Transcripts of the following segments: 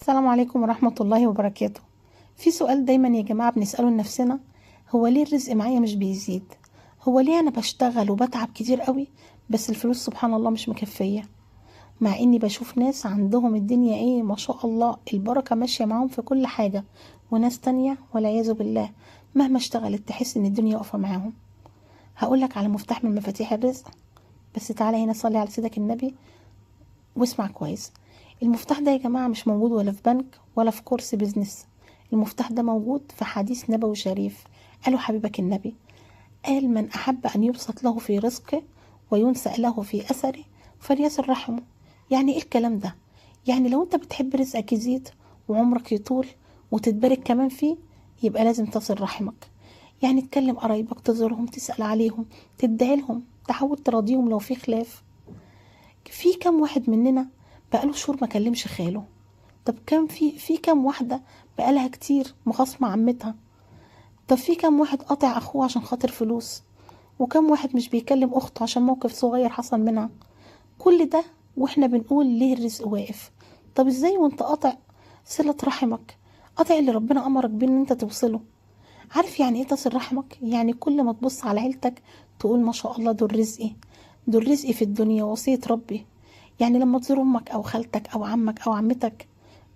السلام عليكم ورحمة الله وبركاته. في سؤال دايما يا جماعة بنسأله لنفسنا، هو ليه الرزق معايا مش بيزيد؟ هو ليه أنا بشتغل وبتعب كتير قوي بس الفلوس سبحان الله مش مكفية؟ مع إني بشوف ناس عندهم الدنيا إيه ما شاء الله، البركة ماشية معاهم في كل حاجة، وناس تانية والعياذ بالله مهما اشتغلت تحس إن الدنيا واقفة معاهم. هقولك على مفتاح من مفاتيح الرزق، بس تعالى هنا صلي على سيدك النبي واسمع كويس. المفتاح ده يا جماعة مش موجود ولا في بنك ولا في كورس business، المفتاح ده موجود في حديث نبوي شريف قاله حبيبك النبي. قال: من أحب أن يبسط له في رزقه وينسأ له في أثره فليصل رحمه. يعني إيه الكلام ده؟ يعني لو أنت بتحب رزقك يزيد وعمرك يطول وتتبارك كمان فيه، يبقى لازم تصل رحمك. يعني تكلم قرايبك، تزورهم، تسأل عليهم، تدعي لهم، تحاول تراضيهم لو في خلاف. في كم واحد مننا بقاله شهور ما كلمش خاله؟ طب كم في كم واحدة بقالها كتير مخاصمة عمتها؟ طب في كم واحد قاطع أخوه عشان خاطر فلوس؟ وكم واحد مش بيكلم أخته عشان موقف صغير حصل منها؟ كل ده واحنا بنقول ليه الرزق واقف. طب ازاي وانت قاطع صلة رحمك، قاطع اللي ربنا أمرك بيه ان انت توصله؟ عارف يعني ايه تصل رحمك؟ يعني كل ما تبص على عيلتك تقول ما شاء الله دول رزقي، دول رزقي في الدنيا، وصية ربي. يعني لما تزور امك او خالتك او عمك او عمتك،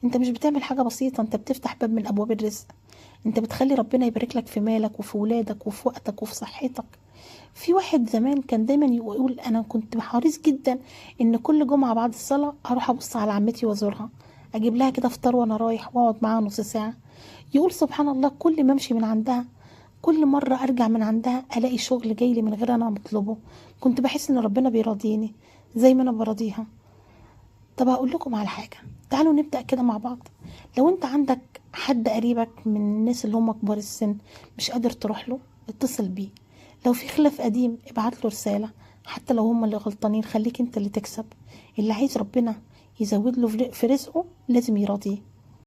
انت مش بتعمل حاجة بسيطة، انت بتفتح باب من ابواب الرزق. انت بتخلي ربنا يبارك لك في مالك وفي ولادك وفي وقتك وفي صحتك. في واحد زمان كان دايما يقول انا كنت حريص جدا ان كل جمعة بعد الصلاة اروح ابص على عمتي وازورها، اجيب لها كده فطار وانا رايح واقعد معاها نص ساعة. يقول سبحان الله كل ما امشي من عندها، كل مرة ارجع من عندها الاقي شغل جاي لي من غير انا مطلبه. كنت بحس ان ربنا بيراضيني زي ما انا براضيها. طب هقول لكم على حاجة، تعالوا نبدأ كده مع بعض. لو انت عندك حد قريبك من الناس اللي هم كبار السن مش قادر تروح له، اتصل بيه. لو في خلاف قديم ابعت له رسالة، حتى لو هم اللي غلطانين خليك انت اللي تكسب. اللي عايز ربنا يزود له في رزقه لازم يراضيه.